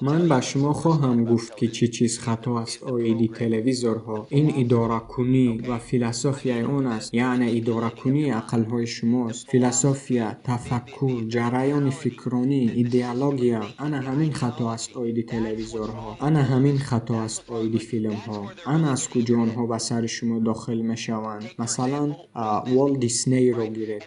Ман ба шумо хоҳам гуфт, ки чӣ чиз хато аст оиди телевизорҳо. Ин идоракунӣ ва философияи он аст, яъне идоракунии ақлҳои шумост. Философия, тафаккур, ҷараёни фикронӣ, идеология. Ана ҳамин хато аст оиди телевизорҳо. Ана ҳамин хато аст оиди филмҳо. Ана аз куҷо онҳо ба сари шумо дохил мешаванд. Масалан, Уолт Диснейро гиред.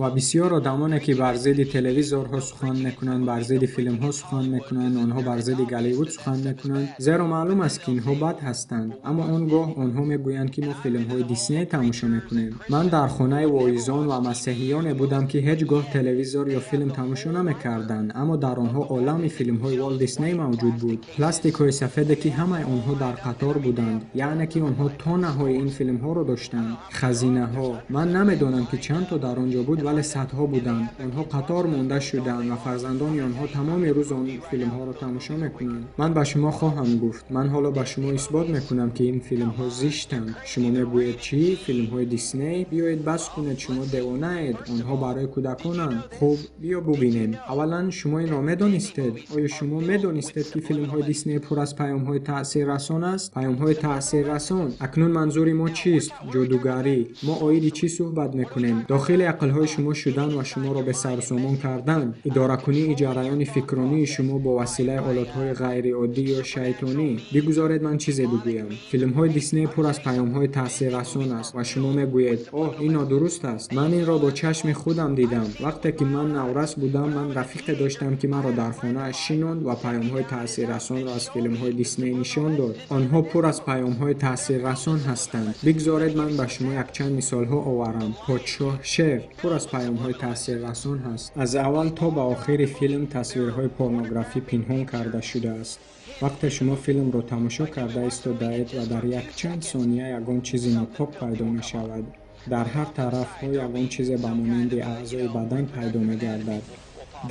Ва бисёр одамоне, ки бар зидди телевизорҳо сухан мекунанд, бар зидди филмҳо сухан мекунанд, онҳо бар зидди Голливуд сухан мекунанд, зеро маълум аст, ки инҳо бад ҳастанд. Аммо он гоҳ онҳо мегӯянд, ки мо филмҳои Дисней тамошо мекунем. Ман дар хонаи воизон ва масеҳиёне будам, ки ҳеҷ гоҳ телевизор ё филм тамошо намекарданд, аммо дар онҳо олами филмҳои Уолт Дисней мавҷуд буд. Пластикҳои сафеде, ки ҳамаи онҳо дар қатор буданд, яъне ки онҳо тонаҳои ин филмҳоро доштанд. Хазинаҳо. Ман намедонам, ки чанд то дар он ҷо буд, вале садҳо буданд. Онҳо қатор монда шуданд ва фарзандони онҳо тамоми рӯз он филмҳоро тамошо мекунанд. Ман ба шумо хоҳам гуфт. Ман ҳоло ба шумо исбот мекунам, ки ин филмҳо зиштанд. Шумо мегӯед чӣ? Филмҳои Дисней? Биёед бас кунед, шумо девонаед. Онҳо барои кӯдаконанд. Хуб, биё бубинем. Аввалан, шумо инро медонистед? Оё шумо медонистед, ки филмҳои Дисней пур аз паёмҳои таъсиррасон аст? Паёмҳои таъсиррасон. Акнун манзури мо чист? Ҷодугарӣ. Мо оиди чӣ суҳбат мекунем? Дохили ақлҳои шумо шудан ва шуморо бесарусомон кардан, идоракунии ҷараёни фикронии шумо бо василаи олатҳои ғайриоддӣ ё шайтонӣ. Бигузоред ман чизе бигӯям. Филмҳои Дисней пур аз паёмҳои таъсиррасон аст ва шумо мегӯед: оҳ, ин нодуруст аст. Ман инро бо чашми худам дидам. Вақте ки ман наврас будам, ман рафиқе доштам, ки маро дар хонааш шинонд ва паёмҳои таъсиррасонро аз филмҳои Дисней нишон дод. Онҳо пур аз паёмҳои таъсиррасон ҳастанд. Бигзоред ман ба шумо якчанд мисолҳо оварам. Подшоҳ шер пур аз паёмҳои таъсиррасон ҳаст. Аз аввал то ба охири филм тасвирҳои порнографӣ пинҳон карда шудааст. Вақте шумо филмро тамошо карда истодаед ва дар якчанд сония ягон чизи нопок пайдо мешавад, дар ҳар тарафҳо ягон чизе ба монанди аъзои бадан пайдо мегардад.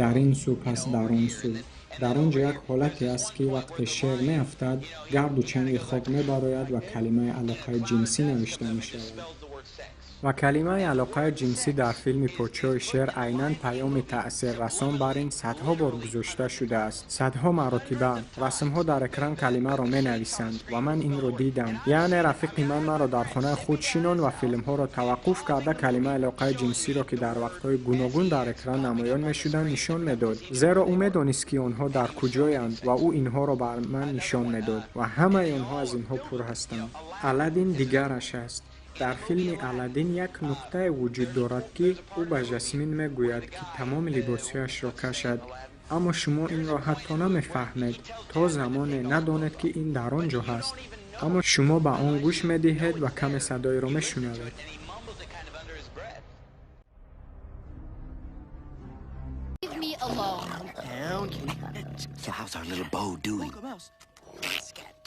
Дар ин сӯ, пас дар он сӯ. Дар он ҷо як ҳолате аст, ки вақте шер меафтад, гарду чанги хок мебарояд ва калимаи алоқаи ҷинсӣ навишта мешавад. Ва калимаи алоқаи ҷинсӣ дар филми Подшоҳи шер айнан паёми таъсиррасон бар ин садҳо бор гузошта шудааст. Садҳо маротиба. Расмҳо дар экран калимаро менависанд ва ман инро дидам. Яъне рафиқи ман маро дар хонаи худ шинонд ва филмҳоро таваққуф карда калимаи алоқаи ҷинсиро, ки дар вақтҳои гуногун дар экран намоён мешуданд, нишон медод. Зеро ӯ медонист, ки онҳо дар куҷоянд ва ӯ инҳоро бар ман нишон медод ва ҳамаи онҳо аз инҳо пур ҳастанд. Аладдин дигараш аст. Дар филми Аладдин як нуқтае вуҷуд дорад, ки ӯ ба Жасмин мегӯяд, ки тамоми либосҳояшро кашад. Аммо шумо инро ҳатто намефаҳмед, то замоне надонед, ки ин дар он ҷо ҳаст. Аммо шумо ба он гӯш медиҳед ва каме садоеро мешунавед. So how's our little beau doing?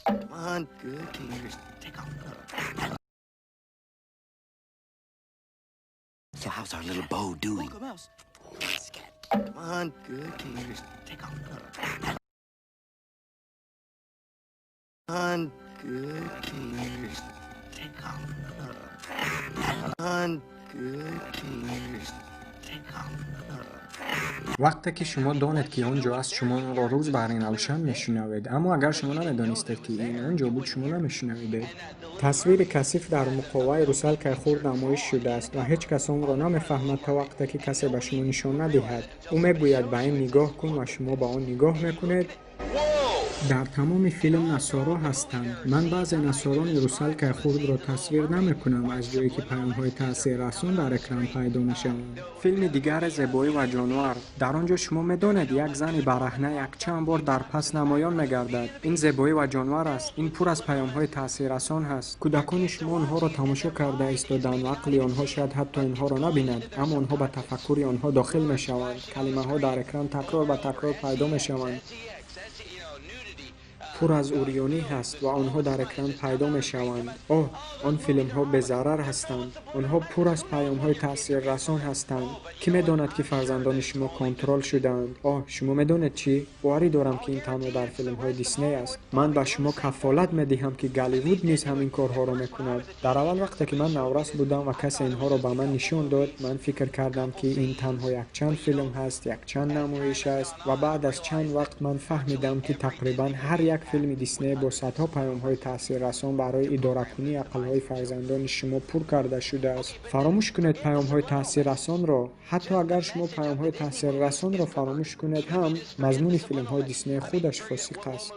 Come on, good gators. Take off. So how's our little beau doing? Come on, good gators. Take off. Come on, good gators. Take off. Come on, good gators. Take off. Вақте ки шумо донед, ки он ҷо аст, шумо онро рӯз бар ин равшан мешунавед. Аммо агар шумо намедонистед, ки ин он ҷо буд, шумо намешунавидед. Тасвири касиф дар муқоваи русалкаи хурд намоиш шудааст ва ҳеҷ кас онро намефаҳмад то вақте ки касе ба шумо нишон надиҳад. Ӯ мегӯяд: ба ин нигоҳ кун, ва шумо ба он нигоҳ мекунед. Дар тамоми филм насоро ҳастанд. Ман баъзе насорони русалкаи хурдро тасвир намекунам, аз ҷое ки паёмҳои таъсиррасон дар экран пайдо мешаванд. Филми дигаре Зебоӣ ва ҷонвар. Дар он ҷо шумо медонед, як зани бараҳна якчанд бор дар пас намоён мегардад. Ин Зебоӣ ва ҷонвар аст. Ин пур аз паёмҳои таъсиррасон ҳаст. Кӯдакони шумо онҳоро тамошо карда истоданд ва ақли онҳо шояд ҳатто инҳоро набинад, аммо онҳо ба тафаккури онҳо дохил мешаванд. Калимаҳо дар экран такрор ба такрор пайдо мешаванд. Пур аз урёнӣ ҳаст ва онҳо дар экран пайдо мешаванд. Оҳ, он филмҳо безарар ҳастанд. Онҳо пур аз паёмҳои таъсиррасон ҳастанд. Кӣ медонад, ки фарзандони шумо контрол шудаанд? Оҳ, шумо медонед чӣ? Боварӣ дорам, ки ин танҳо дар филмҳои Дисней аст. Ман ба шумо кафолат медиҳам, ки Голливуд низ ҳамин корҳоро мекунад. Дар аввал вақте ки ман наврас будам ва касе инҳоро ба ман нишон дод, ман фикр кардам, ки ин танҳо якчанд филм ҳаст, якчанд намоиш аст ва баъд аз чанд вақт ман фаҳмидам, ки тақрибан ҳар як филми Дисней бо садҳо паёмҳои таъсиррасон барои идоракунии ақлҳои фарзандони шумо пур карда шудааст. Фаромӯш кунед паёмҳои таъсиррасонро. Ҳатто агар шумо паёмҳои таъсиррасонро фаромӯш кунед ҳам, мазмуни филмҳои Дисней худаш фосиқ аст.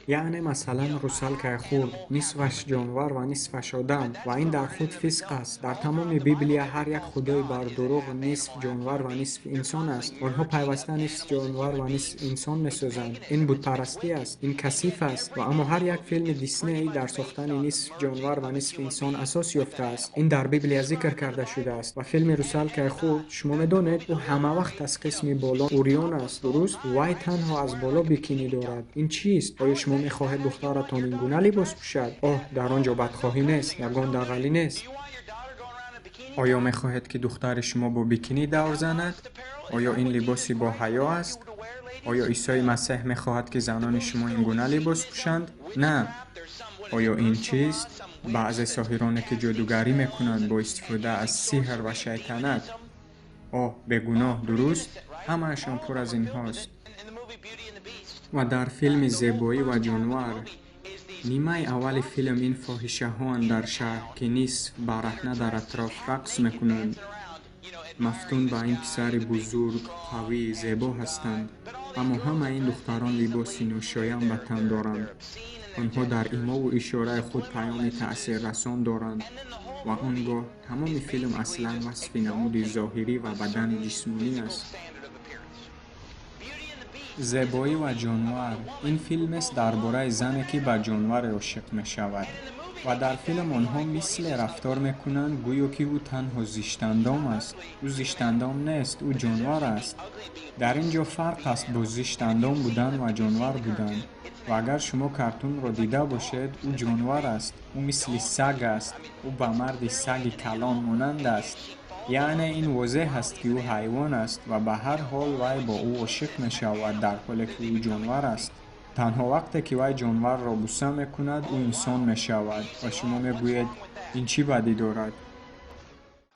Яъне, масалан, русалкаи хурд, нисфаш ҷонвар ва нисфаш одам, ва ин дар худ фисқ аст. Дар тамоми Библия ҳар як худои бардурӯғ нисф ҷонвар ва нисф инсон аст. Онҳо пайваста нисф ҷонвар ва нисф инсон месозанд. Ин бутпарастӣ аст, ин касиф аст. Ва аммо ҳар як филми Дисней дар сохтани нисф ҷонвар ва нисф инсон асос ёфтааст. Ин дар Библия зикр карда шудааст. Ва филми русалкаи хурд, шумо медонед, ӯ ҳамавақт аз қисми боло урён аст, дуруст? Вай танҳо аз боло бикини дорад. Ин чист? Оё шумо мехоҳед духтаратон ин гуна либос пӯшад? Оҳ, дар он ҷо бадхоҳӣ нест, ягон дағалӣ нест. Оё мехоҳед, ки духтари шумо бо бикинӣ давр занад? Оё ин либоси боҳаё аст? Оё Исои Масеҳ мехоҳад, ки занони шумо ин гуна либос пӯшанд? На. Оё ин чист? Баъзе соҳироне, ки ҷодугарӣ мекунанд бо истифода аз сиҳр ва шайтанат. Оҳ, бегуноҳ, дуруст? Ҳамаашон пур аз инҳост. Ва дар филми «Зебоӣ ва ҷонвар» нимаи аввали филм ин фоҳишаҳоанд дар шаҳр, ки нисф бараҳна дар атроф рақс мекунанд. Мафтун ба ин писари бузург, қавӣ, зебо ҳастанд. Аммо ҳамаи ин духтарон либоси ношоям ба тан доранд. Онҳо дар имову ишораи худ паёми таъсиррасон доранд ва он гоҳ тамоми филм аслан васфи намуди зоҳирӣ ва бадани ҷисмонӣ аст. «Зебоӣ ва ҷонвар» ин филмест дар бораи зане, ки ба ҷонваре ошиқ мешавад. Ва дар филм онҳо мисле рафтор мекунанд, гӯё ки ӯ танҳо зиштандом аст. Ӯ зиштандом нест, ӯ ҷонвар аст. Дар ин ҷо фарқ аст бо зиштандом будан ва ҷонвар будан. Ва агар шумо картунро дида бошед, ӯ ҷонвар аст, ӯ мисли саг аст, ӯ ба марди саги калон монанд аст. Яъне ин возеҳ аст, ки ӯ ҳайвон аст ва ба ҳар ҳол вай бо ӯ ошиқ мешавад, дар ҳоле ки ӯ ҷонвар аст. Танҳо вақте ки вай ҷонварро буса мекунад, ӯ инсон мешавад ва шумо мегӯед, ин чӣ бадӣ дорад?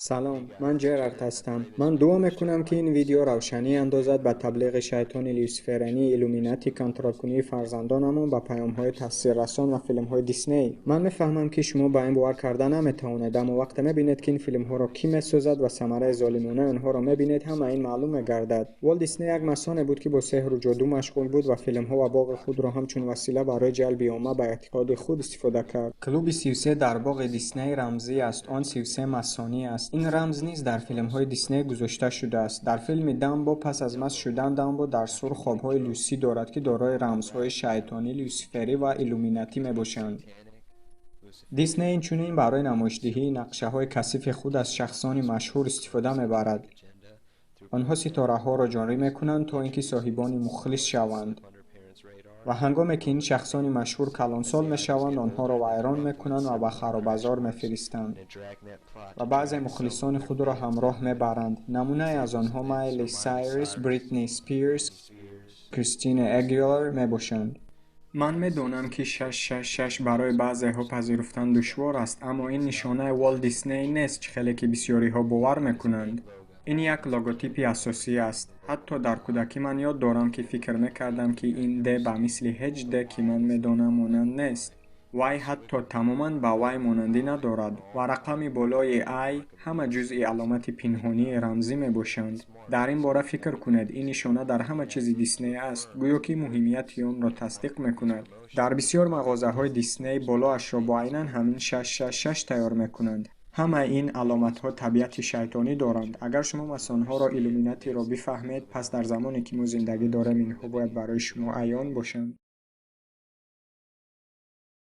Салом, ман Ҷерард ҳастам. Ман дуо мекунам, ки ин видео равшанӣ андозад ба таблиғи шайтони люсиферинии иллюминати контролкунии фарзандонамон ба паёмҳои таъсиррасон ва филмҳои Дисней. Ман мефаҳмам, ки шумо ба ин бовар карда наметавонед, аммо вақте мебинед, ки ин филмҳоро кӣ месозад ва самараи золимонаи онҳоро мебинед, ҳама ин маълум мегардад. Уолт Дисней як масоне буд, ки бо сеҳру ҷоду машғул буд ва филмҳо ва боғи худро ҳамчун васила барои ҷалби омма ба эътиқоди худ истифода кард. Клуби 33 дар боғи Дисней рамзӣ аст, он 33 масонӣ аст. Ин рамз низ дар филмҳои Дисней гузошта шудааст. Дар филми Дамбо пас аз маст шудан Дамбо дар сур хобҳои люсӣ дорад, ки дорои рамзҳои шайтонӣ, люсиферӣ ва иллюминатӣ мебошанд. Дисней инчунин барои намоишдиҳии нақшаҳои касифи худ аз шахсони машҳур истифода мебарад. Онҳо ситораҳоро ҷорӣ мекунанд, то ин ки соҳибони мухлис шаванд. Ва ҳангоме ки ин шахсони машҳур калонсол мешаванд, онҳоро вайрон мекунанд ва ба харобазор мефиристанд. Ва баъзе мухлисони худро ҳамроҳ мебаранд. Намунае аз онҳо Майли Сайрус, Бритни Спирс, Кристина Агилар мебошанд. Ман медонам, ки 666 барои баъзеҳо пазируфтан душвор аст, аммо ин нишонаи Уолт Дисней нест, чӣ хеле ки бисёриҳо бовар мекунанд. Ин як логотипи асосӣ аст. Ҳатто дар кӯдакӣ ман ёд дорам, ки фикр мекардам, ки ин Д ба мисли ҳеҷ Д, ки ман медонам, монанд нест. Вай ҳатто тамоман ба вай монандӣ надорад ва рақами болои I ҳама ҷузъи аломати пинҳонии рамзӣ мебошанд. Дар ин бора фикр кунед, ин нишона дар ҳама чизи Дисней аст, гӯё ки муҳимияти онро тасдиқ мекунад. Дар бисёр мағозаҳои Дисней болоашро бо айнан ҳамин 666 тайёр мекунанд. Ҳамаи ин аломатҳо табиати шайтонӣ доранд. Агар шумо масонҳоро иллюминатиро бифаҳмед, пас дар замоне ки мо зиндагӣ дорем, инҳо бояд барои шумо аён бошанд.